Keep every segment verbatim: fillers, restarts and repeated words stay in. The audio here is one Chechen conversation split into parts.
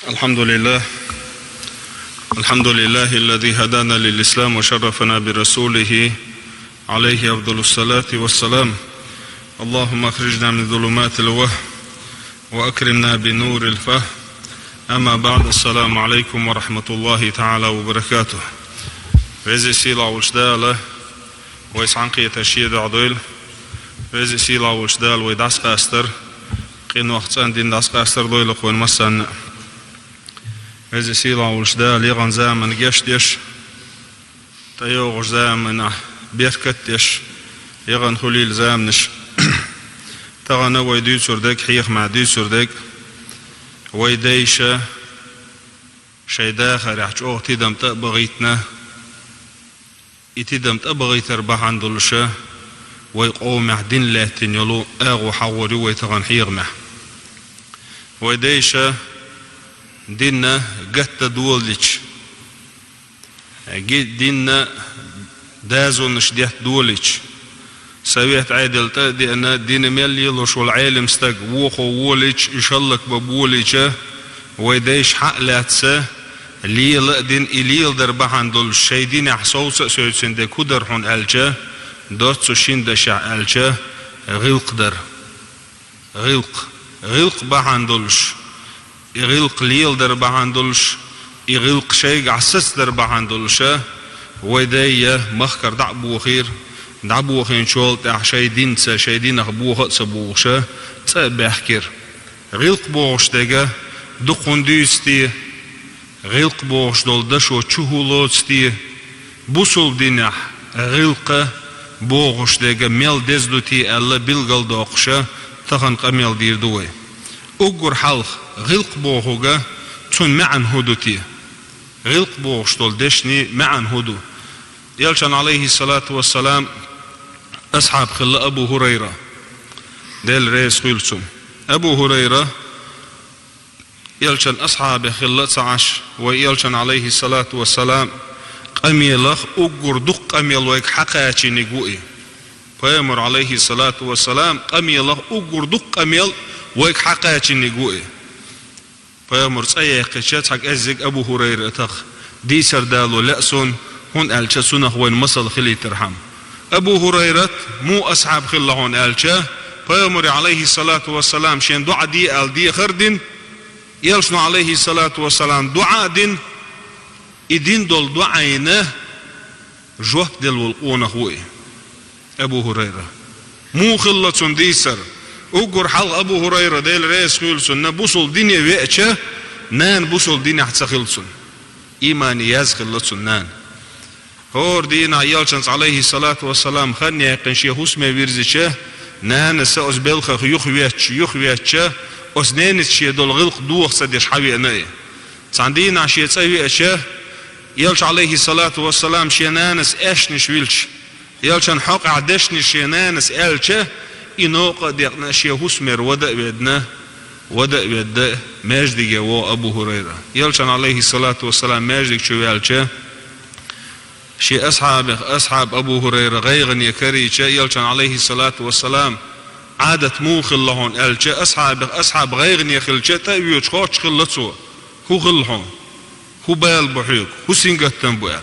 الحمد لله. الحمد لله الذي هدانا للإسلام وشرفنا برسوله، عليه أفضل الصلاة والسلام. اللهم أخرجنا من ظلمات الوهم وأكرمنا بنور الفهم. أما بعد، السلام عليكم ورحمة الله تعالى وبركاته. Веза-сийлахь волчу Дала вай цхьаьнакхетар Шен дуьхьа дойла. Веза-сийлахь волчу Дала вай дӀасакъастар, къинойх цӀандина дӀасакъастар дойла вайн массарна. Веза-сийлахь волчу Дала яхана заман гечдеш, тӀейогӀучу заманахь беркат деш, яхана хуьлийла заманаш. Тахана вай дуьйцур дерг, хьехамехь дуьйцур дерг, вай дайша шайн дахарехь чӀогӀа тидам тӀе а бахийтина, и тидам тӀе а бахийтар бахьана долуша, вай къомехь дин лаьттина йолу агӀо хьахор ю вай тахана хьехамехь. Вай дайша динна гатта долалича, ги-, динна дозанаш детта долалича, совет Ӏедал тӀе а деана, дина мел лелош волу Ӏелам стаг вохо волийча, уьш хӀаллакбан болийча, вай дайша хьа а лаьцна, лела а дина, и леладар бахьана долуш, шайн динехь совца а соьцина дерг хӀун дара хьуна аьлча, доцца шина дашехь аьлча, гӀиллакх дара. ГӀиллакх. ГӀиллакх бахьана долуш, и гӀиллакх леладар бахьана долуш, и гӀиллакх шайгахь сацадар бахьана долуша, вай дайша махкара дӀа а бохийра, дӀабохийначул тӀаьхьа шайн динца, шайн динах боха а ца бохуша, цӀа а баьхкира. ГӀиллакх бохуш дерг дукха хӀунда дуьйцу те? ГӀиллакх бохуш долу дашо чу хӀун лоцу те? Бусалба динехь гӀиллакх бохуш дерг мел деза ду те аьлла билгалдоккхуша, тахана къамел дийр ду вай. Уггар хьалха гӀиллакх бохург цуьнан маьӀна хӀун ду те? ГӀиллакх бохуш долу дешнийн маьӀна хӀун ду? Элчан, Ӏалайхиссалату вассалам, асхьаб хилла Абу ХӀурайра, Дела реза хуьлда цунна. Абу ХӀурайра Элчан асхьабех хилла а ца Ӏаш, вай Элчан, Ӏалайхиссалату вассалам, къамелах уггар дукха къамел вайга хьакхачийниг ву и. Пайхамар, Ӏалайхиссалату вассалам, къамелах уггар дукха къамел вайга хьакхачийниг ву и. Пайхамар цӀа яьккхича, цхьа кӀеззиг Абу ХӀурайратах дийцар дало лаьа суна, хӀунда аьлча цунах вайна масал хилийтархьама. Абу ХӀурайрат муха асхьаб хилла хьуна аьлча, Пайхамаре, Ӏалайхиссалату вассалам, шен доӀа де аьлла дехар а дина, Элчано, Ӏалайхиссалату вассалам, доӀа а дина, и дина долу доӀина жоп делла волу къонах ву и, Абу ХӀурайра. Муха хилла цунна дийцар? Уггар хьалха Абу ХӀурайра, Дела реза хуьлда цунна, бусалба дине веача, нана бусалба динехь ца хилла цунна. Иймане яза хилла цунна нана. ХӀора дийнахь Элчанца, Ӏалайхиссалату вассалам, хан яьккхина шен хӀусаме вирзича, нанас оцу белхах юхаветташ, юхаветташ, оцу ненаца шен долу гӀиллакх доха ца деш хьавеана и. Цхьана дийнахь шен цӀа веача, Элча, Ӏалайхиссалату вассалам, шен нанас аьшнаш вилча, Элчан хьокъехь дешнаш шен нанас аьлча, и новкъа а декъна, шен хӀусамера вада а ведна, вада а ведда, маьждиге вогӀу Абу ХӀурайра. Элчан, Ӏалайхиссалату вассалам, маьждиг чу ваьлча, шен асхьабех асхьаб Абу ХӀурайра гӀайгӀане карийча, Элчан, Ӏалайхиссалату вассалам, Ӏадат муха хилла хьуна аьлча, асхьабех асхьаб гӀайгӀане хилча, тӀе а воьдуш, хоттуш хилла цо: «ХӀун хилла хьуна? ХӀун бала бу хьоьга? ХӀун сингаттам бу?» – аьлла.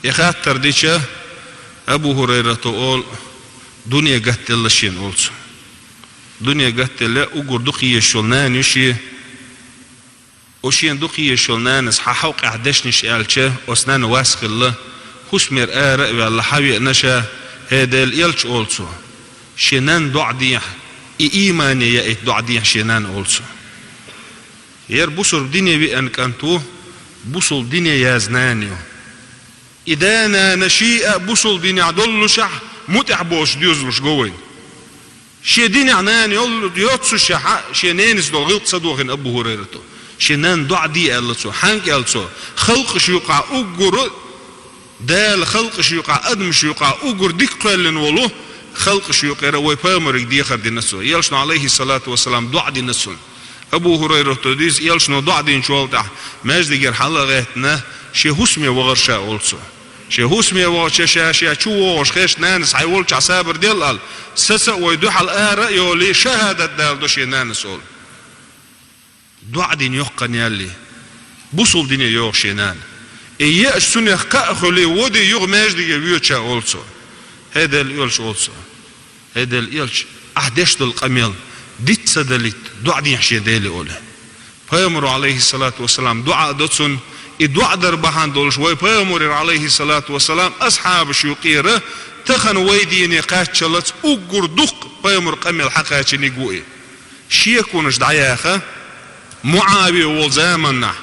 И хаттар дича, Абу ХӀурайрата олу: «Дуьне гатделла шена», – олу цо. Дуьне гатделла, уггар дукха езаш йолу нана ю шен. Оцу шена дукха езаш йолу нанас хьан хьокъехь дешнаш аьлча, оцу нанна вас хилла, хӀусамера ара а ваьлла, хьавеана ша: «ХӀей, Делан элча, – олу цо, – шен нанна доӀа дехьа, и иймане яийта доӀа дехьа шен нанна», – олу цо. ХӀара бусалба дине веана кӀант ву, бусалба дине яза нана ю. И да-нана шиъ а бусалба динехь доллушехь, мутӀахь боцуш доьзалш го вайна. Шен динехь нана йолу-, йоццушехь а, шен ненаца долу гӀиллакх ца дохийна Абу ХӀурайрата. Шен нанна доӀа де аьлла цо. Хьаьнга аьлла цо? Халкъаш юкъахь уггар, Дала халкъаш юкъахь, адамаш юкъахь уггар дика кхоьллина волу, халкъаш юкъара вай пайхамарга дехар дина цо. Элчано, Ӏалайхиссалату вассалам, доӀа дина цунна. Абу ХӀурайрата дуьйцу, Элчано доӀа динчул тӀаьхьа маьждигера хьала а гӀеттина, шен хӀусаме вахара ша, олу цо. Шен хӀусаме вахча ша, ша чу вогӀуш хезча, нанас хьайн волчохь сабар делла аьлла, саца а вой, дуьхьал ара а йолий, шахӀадат даладо шен нанас, олу. ДоӀа дина йоккха хан ялале, Бусулба дине йоах шен нана. И еаш цунех кхаъ а хуьлий, воде юха маьждиге воьдуш олу цо. ХӀей Делан Элча, олу цо. ХӀей Делан Элча, ахь деш долу къамел диц ца далийта, доӀа дехьа шен Деле олу. Пайхамаро, Ӏалайхиссалату вассалам, доӀа а до цунна, и доӀа дар бахьана долуш вай Пайхамарера, Ӏалайхиссалату вассалам, асхьабаш юкъера, тахана вай дийне кхаччалц уггар дукха Пайхамар къамел хьакхачийниг ву и. Шеконаш дӀаяха, МуӀавия волу заманахь,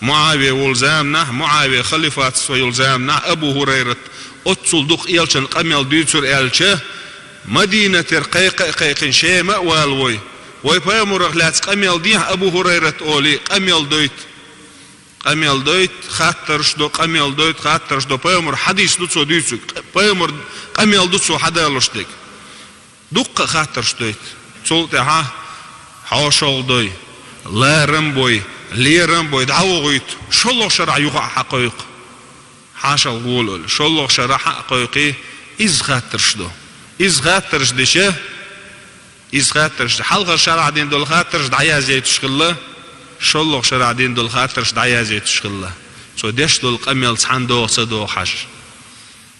МуӀавия волу заманахь, МуӀавия халифатство йолу заманахь Абу ХӀурайрат оццул дукха Элчан къамел дуьйцура аьлча, Мадинатера кхайкха а кхайкхина, Шема а вала вай. Вай Пайхамарах лаьцна къамел дехьа, Абу ХӀурайрат олий, къамел дойту. Къамел дойту, хаттарш до, къамел дойту, хаттарш до. Пайхамар хьадис ду цо дуьйцург, Пайхамар къамел ду цо хьадалош дерг. Дуккха а хаттарш дойту. Цул тӀаьхьа хьошалгӀа дой, ларам бой, лерам бой, дӀавохуьйту, шолгӀа шарахь юха а хьакхойкху. ХьошалгӀа волавелла, шолгӀа шарахь а кхойкхий, иза хаттарш до. Иза хаттарш дича, иза хаттарш, хьалхара шарахь дина долу хаттарш дӀаяздайтуш хилла, шолгӀа шарахь дина долу хаттарш дӀаяздайтуш хилла. Цо деш долу къамел цхьаьна догӀу ца догӀу хьажа.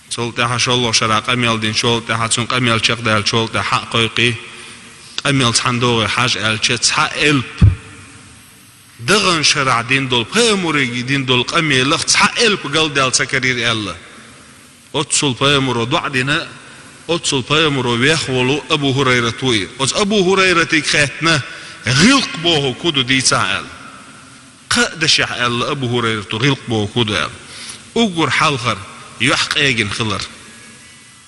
Цул тӀаьхьа шолгӀа шарахь къамел динчул тӀаьхьа, цуьнан къамел чекхдаьллачул тӀаьхьа хьа а кхойкхий, къамел цхьаьна догӀий хьажа аьлча, цхьа элп даханчу шарахь дина долу, Пайхамаре дина долу къамелах цхьа элп галдаьлла ца карийра аьлла. Оццул Пайхамаро доӀа дина, оццул Пайхамаро вех волу Абу ХӀурайрат ву и. Оцу Абу ХӀурайратига хаьттина, гӀиллакх бохург хӀун ду дийцахьа аьлла. Кхаа дашехь аьлла Абу ХӀурайрата гӀиллакх бохург хӀун ду аьлла. Уггар хьалхара юьхь къегина хилар.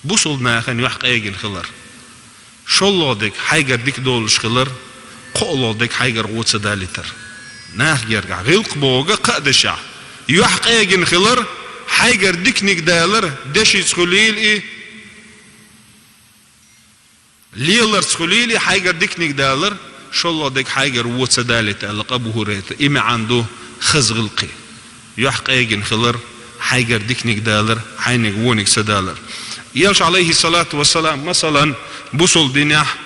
Бусулба нахана юьхь къегина хилар. ШолгӀа дерг хьайгара дика долуш хилар, кхоалгӀа дерг хьайгара гӀо ца далийтар. Нах гергахь гӀиллакх бохург кхаа дашехь. Юьхь къегина хилар, хьайгара диканиг далар, дешица хуьлийла и, леларца хуьлийла и, хьайгара диканиг далар, шолгӀа дерг хьайгара вон ца далийта аьлла Абу ХӀурайрата. И маьӀна ду хаза гӀиллакхе. Юьхь къегина хилар, хьайгара диканиг далар, хьайниг вониг ца далар. Элча, Ӏалайхиссалату вассалам, масалан, бусулба динехь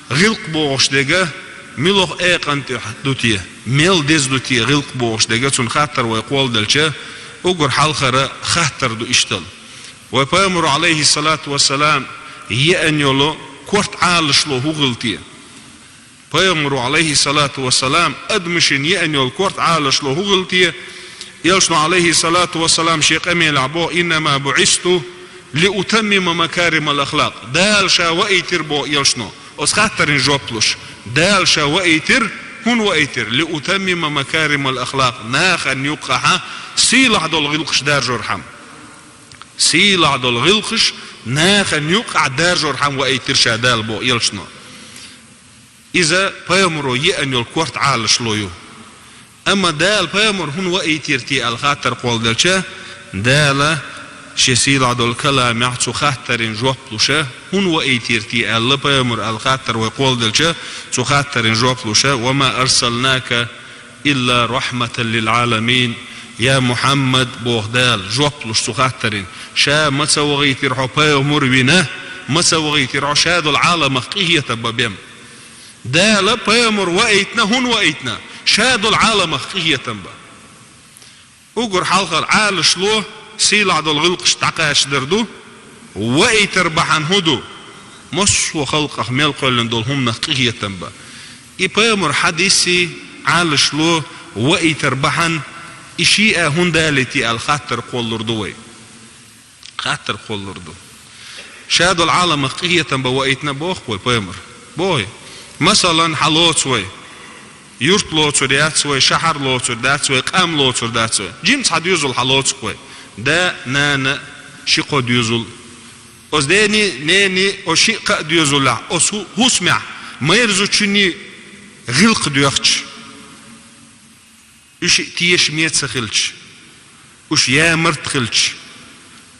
гӀиллакх бохуш дерг муьлха экъан тӀехь ду те, мел деза ду те гӀиллакх бохуш дерг, цунна хаттар вай кхолладелча, уггар хьалхара хаттар ду иштта. Вай Пайхамаро, Ӏалайхиссалату вассалам, еана йолу корта Ӏалашло хӀун хилла те? Пайхамаро, Ӏалайхиссалату вассалам, адамашна еана йолу корта Ӏалашло хӀун хилла те? Элчано, Ӏалайхиссалату вассалам, шен къамелехь боху: «Иннама буӀисту лиутаммима макаримал ахлакъ». Дала ша ваийтира, боху Элчано, оцу хаттарна жоп луш. Дала ша ваийтира, хӀунда ваийтира? «Лиутаммима макаримал ахлакъ», нахана юккъахьа сийлахь долу гӀиллакхаш даржорхьама. Сийлахь долу гӀиллакхаш нахана юккъахь даржорхьама ваийтира ша Дала, боху Элчано. Иза Пайхамаро еана йолу корта Ӏалашло ю. Амма Дала Пайхамар хӀунда ваийтира те аьлла хаттар кхолладелча, Дала шен сийлахь долу каламехь цу хаттарна жоп луша, хӀунда ваийтира те аьлла Пайхамар аьлла хаттар вай кхолладелча, цу хаттарна жоп луша: «Ва ма арсалнака илла рахьматан лил Ӏаламин». Я Мухьаммад, боху Дала, жоп луш цу хаттарна, ша ма ца ваийтира хьо пайхамар вина, ма ца ваийтира хьо ша долу Ӏаламах къинхетам бан бен. Дала пайхамар ваийтина, хӀунда ваийтина? Ша долу Ӏаламах къинхетам бан. Уггар хьалхара Ӏалашло сийлахь долу гӀиллакхаш дӀакхачадар ду. Ваийтар бахьана хӀун ду? Массо а халкъах мел кхоьллина долу хӀуманах къинхетам бан. И пайхамар хьадисий, Ӏалашло ваийтар бахьана, и шиъ а хӀунда далийти аьлла хаттар кхоллалур ду вай. Хаттар кхоллалур ду. Ша долу Ӏаламах къинхетам бан ваийтина боху вай пайхамар? Бохий? Масалан, хьалоцу вай. Юрт лоцур яц вай, шахьар лоцур дац вай, къам лоцур дац вай. Жимма цхьа доьзал хьалоцу-кх вай. Да, нана, ши-кхо доьзал. Оцу дений, нений, оцу шиъ-кхаа доьзалехь, оцу хӀу-, хӀусамехь, майра зудчунний гӀиллакх доьхча. Уьш тешаме ца хилча, уьш ямарт хилча,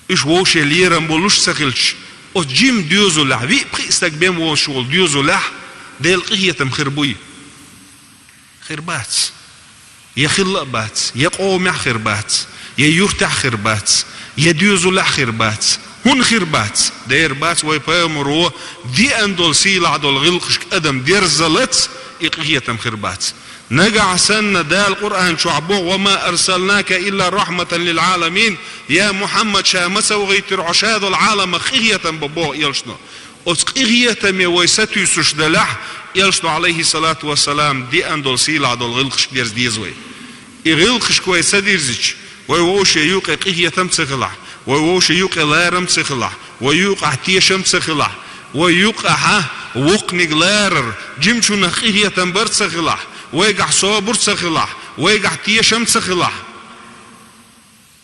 уьш вовше лерам болуш ца хилча, оцу жимма доьзалехь, виъ-пхиъ стаг бен воцуш волу доьзалехь Делан къинхетам хир буй? Хир бац. Я хилла а бац, я къомехь хир бац, я юртехь хир бац, я доьзалехь хир бац. ХӀунда хир бац? Дера бац, вай пайхамаро деана долу сийлахь долу гӀиллакхашка адам дерзалц, и къинхетам хир бац. Нагахь санна Дала Къуръан чохь боху: «Ва ма арсалнака илла рахматан лил Ӏаламин», я Мухьаммад, ша ма ца вахийтира хьо ша долу Ӏаламах къинхетам бан боху элчано. Оцу къинхетаме вай сатуьйсуш делахь, элчано, Ӏалайхиссалату вассалам, деана долу сийлахь долу гӀиллакхашка дерза деза вай. И гӀиллакхашка вай ца дирзича, вай вовше юкъе къинхетам ца хилахь, вай вовше юкъе ларам ца хилахь, вай юкъахь тешам ца хилахь, вай юкъахьа воккханиг ларар, жимачунах къинхетам бар ца хилахь, вайгахь собар ца хилахь, вайгахь тешам ца хилахь.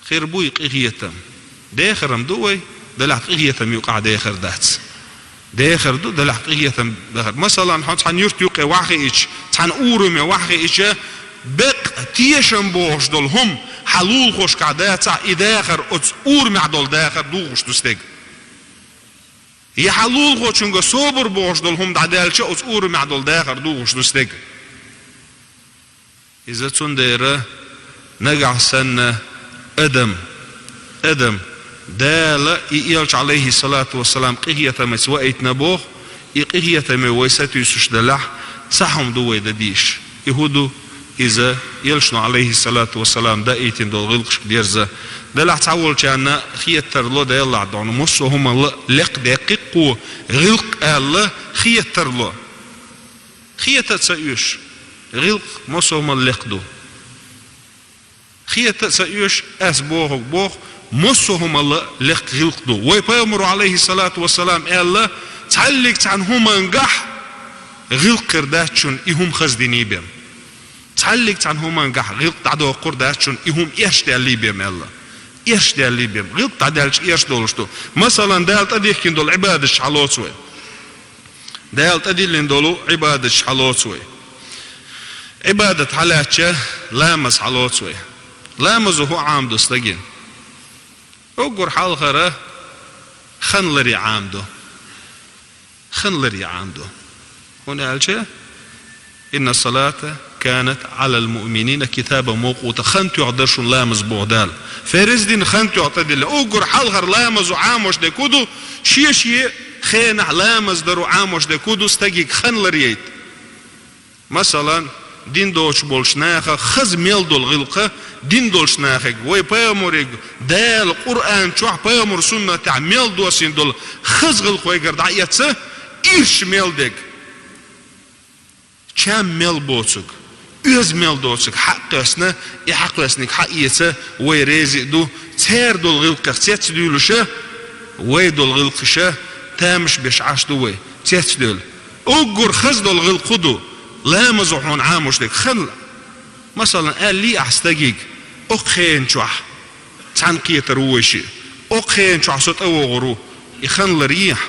Хир буй къинхетам. Дехар-м ду вай, делахь къинхетам юкъахь дехар дац. Дехар ду, делахь къинхетам дахар. Масалан, хьо цхьана юрт юккъе вахьа хиъча, цхьана уруме вахьа хиъча, беккъа тешам бохуш долу хӀума хьан лулахошкахь дацахь, и дахар оцу урумехь долу дахар духуш ду стеган. Я хьан лулахочуьнга собар бохуш долу хӀума дӀадаьлча, оцу урумехь долу дахар духуш ду стеган. Иза цундела нагахь санна адам, адам, Дала и элча, Ӏалайхиссалату вассалам, къинхетамца ваийтина боху, и къинхетаме вай сатуьйсуш делахь, цхьа хӀума ду вай дан дезаш. И хӀун ду? Иза элчано, Ӏалайхиссалату вассалам, даийтина долу гӀиллакхашка дерза. Делахь цхьаволчарна хетар ло, Делахь дона, массо а хӀуманна лекха деккхи-кх кхо гӀиллакх аьлла хетар ло. Хета а ца оьшу, гӀиллакх массо а хӀуманна лекха ду. Хета а ца оьшу, ас бохург боху, массо а хӀуманна лекха гӀиллакх ду. Вай пайхамаро, Ӏалайхиссалату вассалам, аьлла: «Цхьаллиг цхьана хӀумангахь гӀиллакх хир дац шуна, и хӀума хаза диний бен. Цхьаллиг цхьана хӀумангахь гӀиллакх дӀадоккхур дац шуна, и хӀума эшдаьллий бен», аьлла. Эшдаьллий бен. ГӀиллакх дӀадаьлча эшдолуш ду. Масалан, Дала тӀедихкина долу Ӏибадаташ хьалоцу вай. Дала тӀедиллина долу Ӏибадаташ хьалоцу вай. Ӏибадат хьалаьцча, ламаз хьалоцу вай. Ламазо хӀун Ӏамадо стаге? Уггар хьалхара хан ларъян Ӏамадо. Хан ларъян Ӏамадо. ХӀунда аьлча: «Инна салата канат Ӏалал муъминина китабан мавкъута». Хан тоьхна дара шуна ламаз боху Дала. Фарз дина хан тоьхна тӀедиллина. Уггар хьалхара ламазо Ӏамош дерг хӀун ду? Шен-шен хенахь ламаз даро Ӏамош дерг хӀун ду? Стаге хан ларъяйта. Масалан, дин доцуш болчу нахах хаза мел долу гӀиллакх дин долчу нахе, вай пайхамаре Дала Къуръан чохь, пайхамара суннатехь мел доссийна долу хаза гӀиллакх вайгара дӀаэца, ирча мел дерг, чам мел боцург, оьзда мел доцург хьакхоьссина, и хьакхоьссинарг хьаэца вай реза а ду, церан долу гӀиллакхех цецдуьйлуш а, вай долу гӀиллакхаш а тамаш беш Ӏаш ду вай, цецдевлла. Уггар хаза долу гӀиллакх хӀун ду? Ламазо хьуна Ӏамош дерг хан. Масалан, аьллий ахь стаге: «Окху хенан чохь цхьаьна кхетар ву вай шиъ, окху хенан чохь со тӀевогӀур ву», и хан ларъе ахь.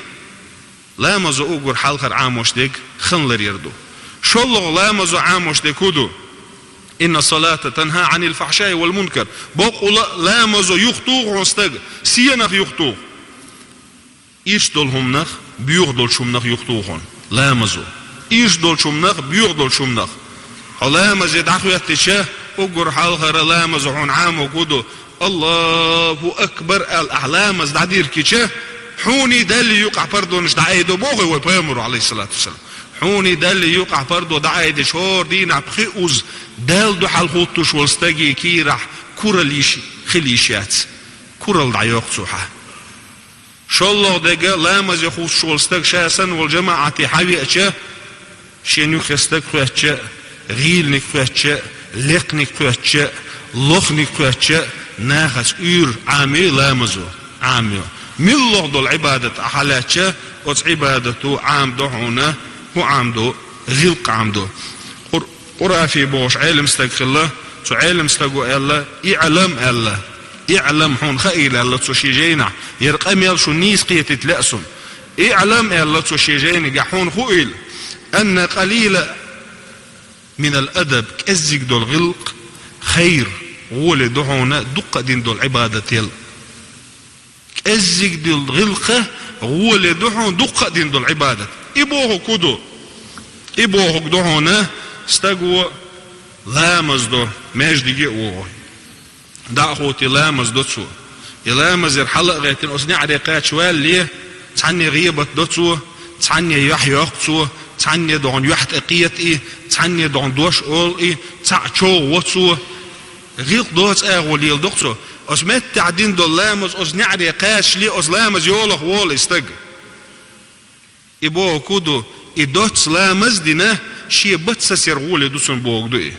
Ламазо уггар хьалхара Ӏамош дерг хан ларъяр ду. ШолгӀа ламазо Ӏамош дерг хӀун ду? «Инна салата танха Ӏанил фахьшаи вал мункар». Бакъволу а ламазо юхатуху хьуна стаг, сенах юхатуху? Ирча долу хӀуманах, боьха долчу хӀуманах юхатуху хьуна ламазо. Ирча долчу хӀуманах, боьха долчу хӀуманах. Хьо ламазе дӀахӀоьттича, уггар хьалхара ламазо хьуна Ӏаморг хӀун ду? «Аллаху акбар», аьлла, ахь ламаз дӀадиркича, хьуний Даллий юкъахь пардонаш дӀаайдо бохуй вай пайхамаро, Ӏалайхиссалату вассалам. Хьуний Даллий юкъахь пардо дӀаайдича, хӀора дийнахь пхи уз Далла дуьхьал хӀуттуш волу стаге кийрахь куралла йиш хила йиш яц. Куралла дӀайоккху цо хьан. ШолгӀа дерг, ламазе хӀуттуш волу стаг ша санна волу жамаӀате хьан веача, шен юххе стаг хоьттича, гӀийланиг хоьттича, лекханиг хоьттича, лоханиг хоьттича, нахаца уьйр Ӏамайой ламазо? Ӏамайо. МиллагӀа долу Ӏибадат ахь хьалаьцча, оцу Ӏибадато Ӏамадо хьуна, хӀун Ӏамадо? ГӀиллакх Ӏамадо. Къур-, Къурафи бохуш Ӏелам стаг хилла, цу Ӏелам стаго аьлла: «ИӀлам», аьлла. «ИӀлам», хьуна хаийла, аьлла цо шен жайнахь, яра къамел шуна нийса кхетийта лаьа суна. «ИӀлам», аьлла цо шен жайнигахь, хьуна хуийла: «Анна къалила минал адаб», кӀеззиг долу гӀиллакх хайр, гӀоле ду хьуна дуккха а дина долу Ӏибадател. КӀеззиг долу гӀиллакх гӀоле ду хьуна дуккха а дина долу Ӏибадат. И бохург хӀун ду? И бохург ду хьуна, стаго ламаз до, маьждиге а вогӀу. ДӀа а хӀоттий ламаз до цо. И ламазера хьала а гӀеттина, оцу неӀаре кхача валале, цхьанне гӀийбат до цо, цхьанне яхь йоккху цо, Цхьанне догӀун юьхь тӀе кхета и, цхьанне догӀун дош ола и, цхьаъ чов во цо. ГӀиллакх доцу агӀо леладо-кх цо. Оцу меттехь дина долу ламаз оцу неӀаре кхачале, оцу ламаз йолах волу и стаг. И бохург хӀун ду, и доцца ламаз а дина, шен бат сацор гӀоле ду цунна бохург ду и.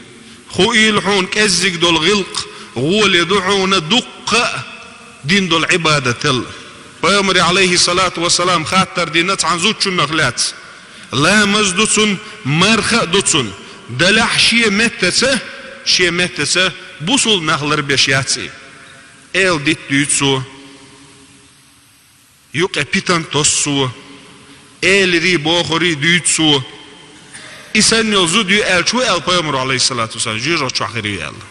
Хуийла хьуна кӀеззиг долу гӀиллакх гӀоле ду хьуна дуккха а дина долу Ӏибадатал. Пайхамаре, Ӏалайхиссалату вассалам, хаттар дина цхьана зудчунах лаьцна. Ламаз ду цунна, марха а ду цунна. Делахь шен меттаца, шен меттаца бусулба нах ларбеш яц и. Эла дитт дуьйцу цо. Юкъе питана тосу цо, элирий, бохурий дуьйцу цо. И санна йолу зуда ю аьлча, хӀун аьлла пайхамаро, Ӏалайхиссалату вассалам, жоьжахати чохь хир ю аьлла?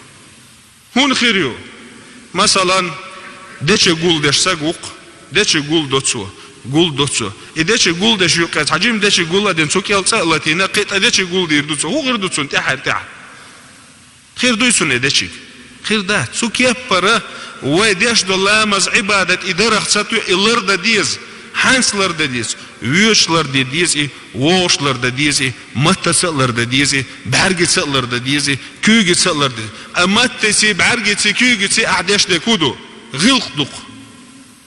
ХӀунда хир ю? Масалан, дечиг гулдеш стаг ву-кх, дечиг гулдо цо, гулдо цо. И дечиг гулдеш юккъе цхьа жима дечиг гул а дина, цу кӀел цӀа а латийна, кхин тӀе дечиг гулдийр ду цо. ХӀун хир ду цунна тӀаьхьара-тӀаьхьа? Хир дуй цунна и дечиг? Хир дац. Цу кеппара вай деш долу ламаз, Ӏибадат и дарах ца тоьа, и лардан деза. Хьаьнца лардан деза? Воьдуш лардан деза и, вогӀуш лардан деза и, маттаца а лардан деза и, бӀаьргица а лардан деза и, куьйгаца а лардан деза. Ткъа маттаций, бӀаьргиций, куьйгаций ахь деш дерг хӀун ду? ГӀиллакх ду-кх.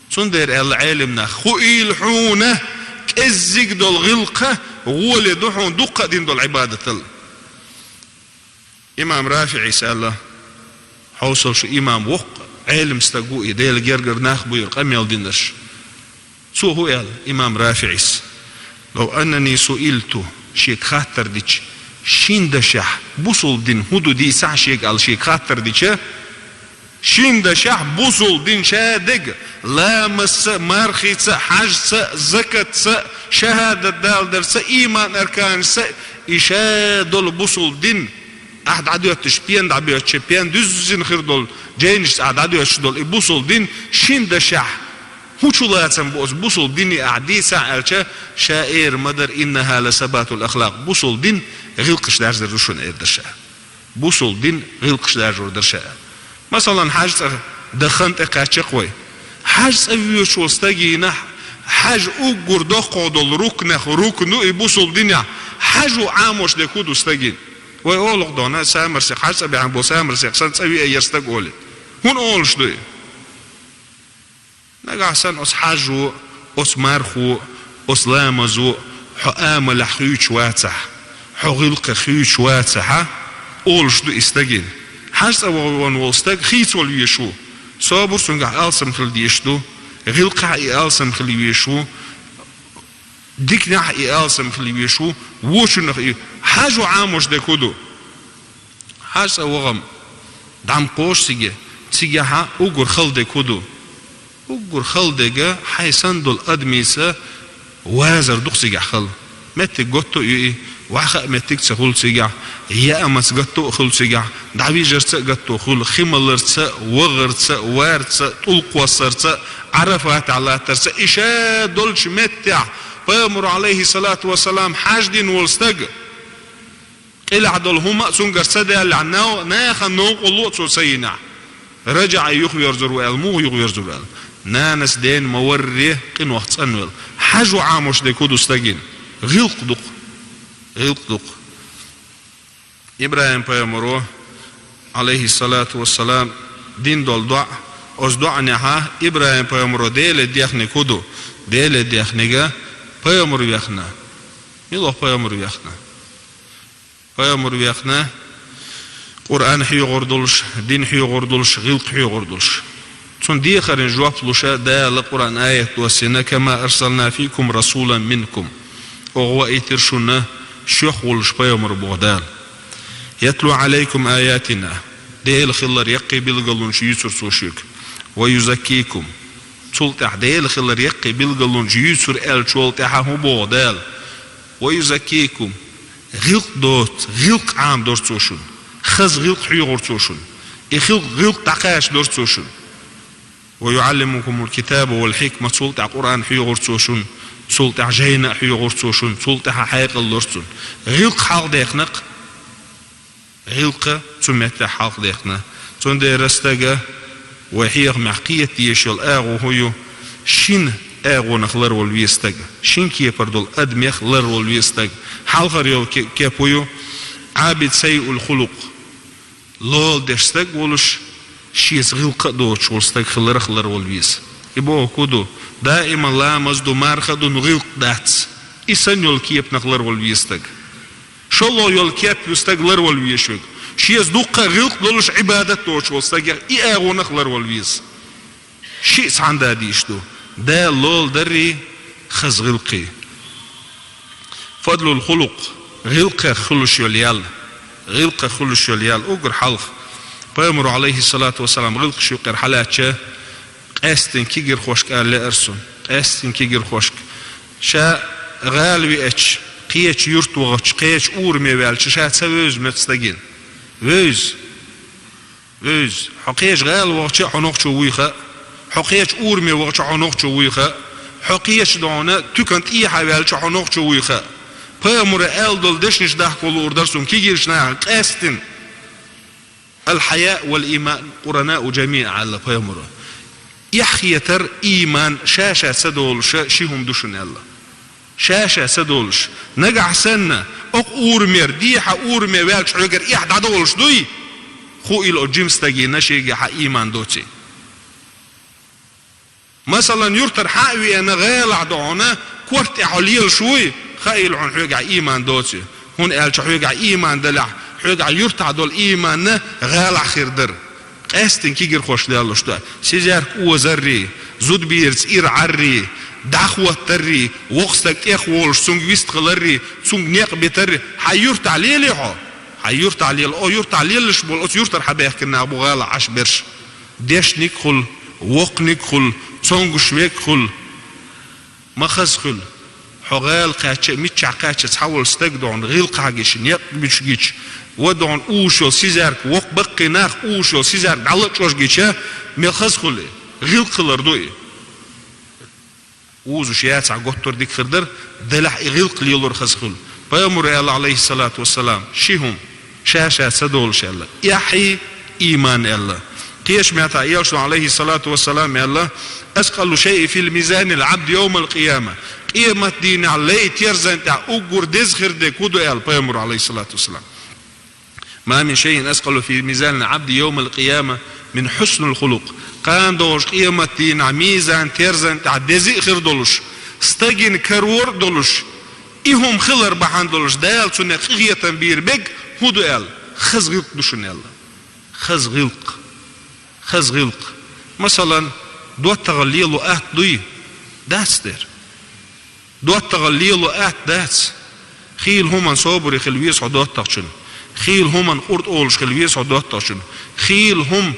Цундела аьлла Ӏелам наха: хуийла хьуна кӀеззиг долу гӀиллакх гӀоле ду хьуна дуккха а дина долу Ӏибадатал. Имам РафиӀис аьлла, хьовсал, шу имам, воккха Ӏелам стаг ву и, Делан гергара нах буьйра къамел динарш. Цо хӀун аьлла, имам РафиӀис? «Лав аннани суилту», шега хаттар дича, шина дашехь бусулба дин хӀун ду дийцахь шега аьлла, шега хаттар дича, шина дашехь бусулба дин ша дерг, ламазца а, мархица а, хьаьжца а, закатца а, шахӀадат даларца а, ийман арканашца а, и ша долу бусулба дин, ахь дӀадоьттуш пен дӀабоьттучу, пен дуьззина хир долу жайнашца ахь дӀадоьттуш долу и бусулба дин шина дашехь хӀун чулацам бу оцу бусулба дине ахь дийцахь аьлча, ша эр ма дара: «Иннахьа ла сабатул ахлакъ», бусулба дин гӀиллакхаш даржар ду шуна, эр дара ша. Бусулба дин гӀиллакхаш даржор дара ша. Масалан, хьаьж цӀа дахана тӀекхаьчча-кх вай. Хьаьж цӀа воьдуш волу стагана хьаьж уггар доккхагӀа долу рукнех рукн ду и бусулба динехь. Хьаьж ву Ӏамош дерг хӀун ду стагана? Вай олу-кх дона, самарсекх, хьаьж цӀа баьхьна болу самарсекх санна цӀа виа яра стаг олий. ХӀунда олуш ду и? Нагахь санна оцу хьаьжо, оцу мархо, оцу ламазо хьо амалехь хуьйцуш вацахь, хьо гӀиллакхех хуьйцуш вацахьа, олуш ду и стагана. Хьаьж цӀа вахана волу стаг хийцавала везаш ву. Собар цуьнгахь алсам хила дезаш ду, гӀиллакхехь и алсам хила везаш ву, диканехь и алсам хила везаш ву, вочунах и. Хьаьж ву Ӏамош дерг хӀун ду? Хьаьж цӀа вахана, дӀа ма кхочу цига, цигахьа уггар хала дерг хӀун ду? Уггар хала дерг хьайн санна долу адамашца вазар ду-кх цигахь хала. Меттиг готта а ю и, ваха а меттиг ца хуьлу цигахь, яамца готта а хуьлу цигахь, дӀавижарца а готта хуьлу, хи маларца а, вахарца а, варца а, тӀулг кхоссарца а, Ӏарафатехь латтарца а, и ша долчу меттехь, Пайхамаро, Ӏалайхиссалату вассалам, хьаьж дина волу стаг, къилахь долу хӀума а цуьнгара ца даьллехь, нав-, нахана новкъарло а цо ца йинехь, ражаӀа юхаверзор ву аьлла, муха юхаверзор ву аьлла? Нанас, дена ма-варре, къинойх цӀанвелла. Хьаьж ву Ӏамош дерг хӀун ду стагана? ГӀиллакх ду-кх. ГӀиллакх ду-кх. ИбрахӀим-пайхамаро, Ӏалайхиссалату вассалам, дина долу доӀа, оцу доӀанехьа ИбрахӀим-пайхамаро Деле дехнарг хӀун ду? Деле дехнарг: пайхамар вехна. Мила ву пайхамар вехна? Пайхамар вехна, Къуръан хьоьхур долуш, дин хьоьхур долуш, гӀиллакх хьоьхур долуш. Цунна дехаран жоп луш Дала Къуръан аят доссийна: «Кама арсална фикум расулан минкум». Оха ваийтира шуна шух волуш пайхамар, боху Дала. «Ятлу Ӏалайкум аятина». Делан хилар яккхий билгалонаш юьйцур цо шуьга. «Ва юзаккикум». Цул тӀаьхьа Делан хилар яккхий билгалонаш юьйцур аьллачул тӀаьхьа хӀун боху Дала? «Ва юзаккикум». ГӀиллакх доцу, гӀиллакх Ӏамадора цо шуна. Хаза гӀиллакх хьоьхура цо шуна. И гӀил-, гӀиллакх дӀакхачадора цо шуна. «Ва юӀаллимукумул китаба вал хьикма», цул тӀаьхьа Къуръан хьоьхура цо шуна, цул тӀаьхьа жайна а хьоьхура цо шуна, цул тӀаьхьа хьекъал лора цунна. ГӀиллакх хьалха дехна-кх. ГӀиллакх цу меттехь хьалха дехна. Цундела стага вай хьехамехь кхета дезаш йолу агӀо хӀун ю? Шина агӀонах ларвала веза стаг. Шин кепара долу адамех ларвала веза стаг. Хьалхара йолу ке-, кепо ю Ӏабид саййиул хулукъ. Лола деш стаг волуш, шеца гӀиллакх а доцуш волу стаг хиларах ларвала веза. И боху хӀун ду? Даиман ламаз ду, марха а ду, но гӀиллакх дац. И санна йолу кепанах ларвала веза стаг. ШолгӀа йолу кеп ю стаг ларвала везаш верг. Шеца дуккха а гӀиллакх долуш, Ӏибадат доцуш волу стагех и агӀонах ларвала веза. Шиъ цхьаьна дан дийш ду. Дала лола дарий, хаза гӀиллакхий. Фадлул хулукъ, гӀиллакхех хуьлуш йолу ял. ГӀиллакхех хуьлуш йолу ял. Уггар хьалха Пайхамаро, Ӏалайхиссалату вассалам, гӀиллакхаш юкъера хьалаьцча, къаьстина кегийрхошка ала лаьара суна. Къаьстина кегийрхошка. Ша гӀала веача, кхечу юрта вахча, кхечу ураме ваьлча, ша ца вевза моьтту стагана. Вевза. Вевза. Хьо кхечу гӀала вахча а хьо нохчо вуй хаьа. Хьо кхечу ураме вахча а хьо нохчо вуй хаьа. Хьо кхечу догӀна туькана тӀехьа ваьлча а хьо нохчо вуй хаьа. Пайхамаро аьлла долу дешнаш дахка луур дара суна кегийрхошна къаьстина. Ал-хьаяъ вал-ийман къуранаъ жамиъ аьлла Пайхамаро. Эхь хетар, ийман ша-ша ца долуша ши хӀума ду шуна аьлла. Ша-ша ца долуш. Нагахь санна, окху урамера, дехьа ураме ваьлча хьоьгара эхь дӀадолуш дуй? Хуийла оцу жима стагана шегахь ийман доций. Масалан, юьртара хьа а веана, гӀалахь догӀна, корта тӀехь хьо лелаш вуй, хаийла хьуна хьоьгахь ийман доций. ХӀунда аьлча хьоьгахь ийман далахь, хьоьгахь юьртахь долу ийман гӀалахь хир дара. Къаьстина кегийрхошка лелош ду. Сизерг озаррий, зудаберца ира Ӏаррий, дӀахӀоттаррий, воккха стаг тӀехволуш цуьнга вистхиларрий, цуьнга некъ битаррий, хьайн юьртахь лелий хьо? Хьайн юьртахь лела, о, юьртахь лелаш болу, оцу юьртара хьабаьхкина нах бу гӀалахь Ӏаш берш. Дешниг а хуьлу, воккханиг а хуьлу, цомгуш верг а хуьлу. Ма хаза хуьлу. Хьо гӀала кхаьчча а, миччахь кхаьчча а цхьа волу стаг догӀна гӀиллакхахь гича, некъ буьтуш гича, ва догӀна узуш йолу сизерг, воккха баккхий нах узуш йолу сизерг дӀалачкъош гича, мел хаза хуьлу и? ГӀиллакх хилар ду и. Узуш яцахь готтур дика хир дара, делахь и гӀиллакх лелор хаза хуьлу. Пайхамаро аьлла, Ӏалайхиссалату вассалам, ши хӀума. Ша-ша ца долуш аьлла. Эхь, ийман аьлла. Кхечу меттехь элчано, Ӏалайхиссалату вассалам, аьлла: «Аскъалу шайъин фи мизанил Ӏабди йовмал къияма». Къематдийнахь лай терзан тӀехь уггар деза хир дерг хӀун ду аьлла Пайхамаро, Ӏалайхиссалату вассалам. «Ма мин шайъин аскъалу фи мизанил Ӏабди йовмал къияма мин хьуснил хулукъ». Кхана догӀуш къематдийнахь мизан терзан тӀехь деза а хир долуш, стагана карор а долуш, и хӀума хилар бахьана долуш, Дала цунна къинхетам бийр берг хӀун ду аьлла? Хаза гӀиллакх ду шуна аьлла. Хаза гӀиллакх. Хаза гӀиллакх. Масалан, доттагӀалла лело атта дуй? Дац дера. ДоттагӀалла лело атта дац. Хийла хӀуманна собаре хила веза хьо доттагӀчун. Хийла хӀуманна къурд олуш хила веза хьо доттагӀчун. Хийла хӀума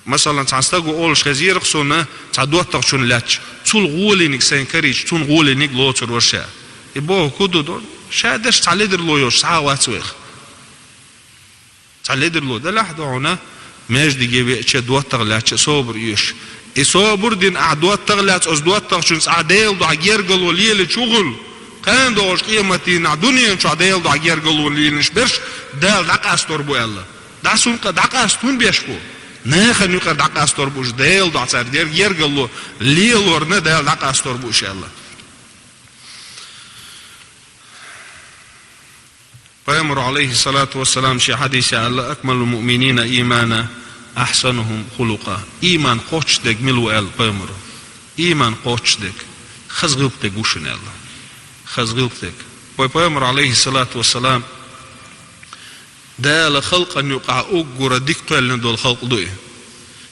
Масалан, цхьана стага олуш хезира-кх суна цхьа доттагӀчунна лаьцна: «Цул гӀолийниг сайна карийча, цунна гӀолийниг лоцур вара ша». И боху хӀун ду? Ша дерш цхьа ледарло йолуш цхьа а вац вайх. Цхьа ледарло далахь а догӀна, маьждиге веача, доттагӀа лаьцча собар оьшу. И собар дина ахь доттагӀа лаьцна, оцу доттагӀчунца ахь Делан дуьхьа гергарло лелийча хӀун хуьлу? Кхана догӀуш къематдийнахь дуьнен чохь Делан дуьхьа гергарло лелийначу берш Дала дӀакъастор бу аьлла. ДӀа суна къа-, дӀакъаста хӀунда беш бу? Нахана юкъара дӀакъастор бу уьш, Делан дуьхьа цара дерг гергарло лелорна Дала дӀакъастор бу уьш аьлла. Пайхамаро, Ӏалайхиссалату вассалам, шен хьадисехь аьлла: «Акмалул муъминина иймана, ахьсанухум хулукъа». Ийман кхоччуш дерг мила ву аьлла Пайхамаро? Ийман кхоччуш дерг хаза гӀиллакх дерг ву шуна аьлла. Хаза гӀиллакх дерг. Вай Пайхамар, Ӏалайхиссалату вассалам, Дала халкъана юкъахь уггар дика кхоьллина долу халкъ ду и.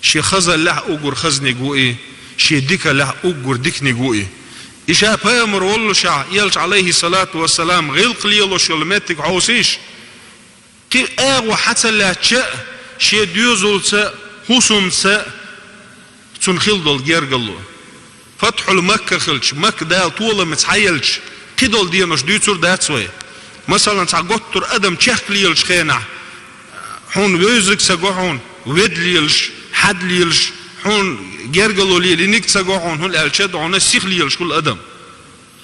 Шен хазаллехь уггар хазниг ву и, шен дикаллехь уггар диканиг ву и. И ша пайхамар воллушехь, элча, Ӏалайхиссалату вассалам, гӀиллакх лелош йолу меттиг хьовсийша. Кхин агӀо хьа ца лаьцча а, шен доьзалца а, хӀусамца а цунна хила долу гергарло. Фатхьул Макка хилча, Макка Дала толамца хьаелча, кхидолу денош дуьйцур дац вай. Масалан, цхьа готтур адам чехка лелачу хенахь, хьуна вевзарг ца го хьуна, ведда лелаш, хьадда лелаш, хьуна гергарло лелийниг ца го хьуна, хӀунда аьлча догӀна сиха лелаш хуьлу адам.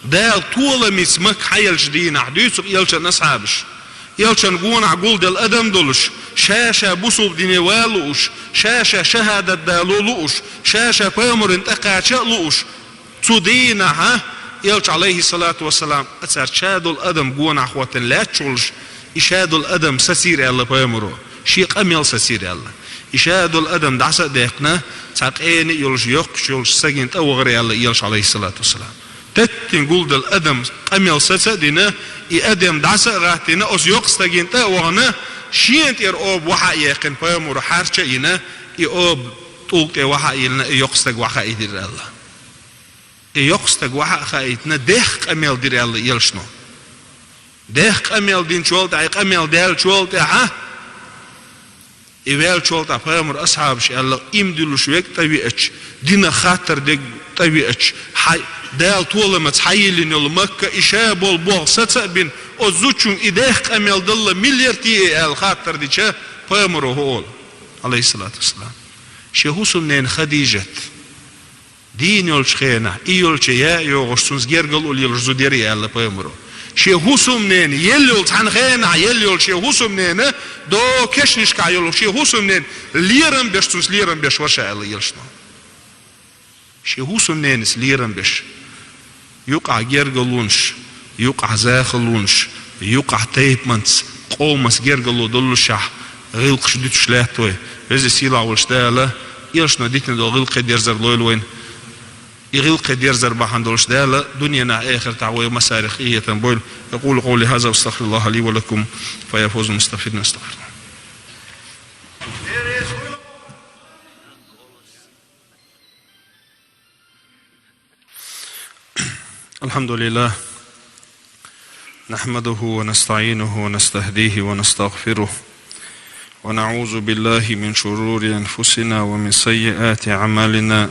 Дала толамца Макка хьаелчу дийнахь, дуьйцу-кх элчан асхьабаш. Элчан гонахь гулделла адам долуш, ша-ша бусулба дине ван лууш, ша-ша шахӀадат дало лууш, ша-ша пайхамарна тӀекхача а лууш, Цу дийнахьа Элча, Ӏалайхи ссалату вассалам, а цара шадолу адам гонахьа хӀоттийна лаьтташ волуш, и шадолу адам сацийра аьлла пайхамаро, шен къамел сацийра аьлла. И шадолу адам дӀаса а даьккхина, цхьа къена а йолуш, йоккхуш йолуш стагана тӀе вахара аьлла Элча, Ӏалайхи ссалату вассалам. Теттина гулдала адам къамел саца а дина, и адам дӀаса а гӀаттийна, оцу йоккхачу стагана тӀе а вахана, шена тӀера оба вахьа а яьккхина пайхамаро хьарча а йина, и оба тӀулга тӀе вахьа а йиллина, и йоккха стаг вахьа а йира аьлла. И йоккха стаг вахьа а хаийтина, дехха къамел дира аьлла Элчано. Дехха къамел динчул тӀаьхьа, и къамел даьллачул тӀаьхьа, и ваьллачул тӀаьхьа пайхамар асхьабаш аьлла, иман диллуш верг тӀевеача, динах хаттар дерг тӀевеача, хьай, Дала толамца хьайиллина йолу Макка, и ша болу болх саца а бина, оцу зудчуьнга и дехха къамел далла мила яра те аьлла хаттар дича, пайхамаро хӀун олу, Ӏалайхи ссалату вассалам? Шен хӀусамнена Хадижат дийна йолчу хенахь, и йолчу яа йогӀуш, цунца гергарло лелош зуда яра и аьлла пайхамаро. Шен хӀусамнена, елла йолу цхьана хенахь, елла йолу шен хӀусамнена, догӀу кешнашкахь йолу шен хӀусамнена лерам беш, цунца лерам беш вара ша аьлла Элчано. Шен хӀусамненаца лерам беш. Юкъахь гергарлонаш, юкъахь захалонаш, юкъахь тайпанца, къоманца гергарло доллушехь, гӀиллакхаш дуьтуш лаьтта вай. Веза сийлахь волчу Дала, Элчано дитина долу гӀиллакхе дерзар лойла вайна. И гӀиллакхе дерзар бахьана долуш Дала, дуьненахь, эхартахь вай массарах къинхетам бойла. أقول قولي هذا وأستغفر الله لي ولكم فيا فوز المستغفرين. أستغفر الله. الحمد لله، نحمده ونستعينه ونستهديه ونستغفره، ونعوذ بالله من شرور أنفسنا ومن سيئات أعمالنا.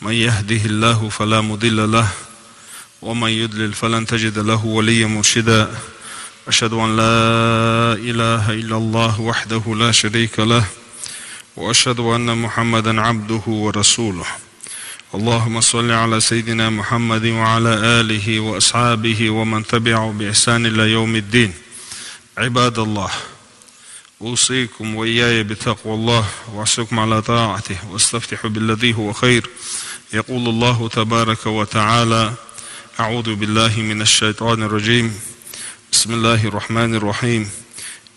من يهده الله فلا مضل له، ومن يضلل فلن تجد له وليا مرشدا. أشهد أن لا إله إلا الله وحده لا شريك له، وأشهد أن محمدا عبده ورسوله. اللهم صل على سيدنا محمد وعلى آله وأصحابه ومن تبعه بإحسان إلى يوم الدين. عباد الله، أوصيكم وإياي بتقوى الله، وأحثكم على طاعته، واستفتحوا بالذي هو خير. يقول الله تبارك وتعالى: أعوذ بالله من الشيطان الرجيم. بسم الله الرحمن الرحيم.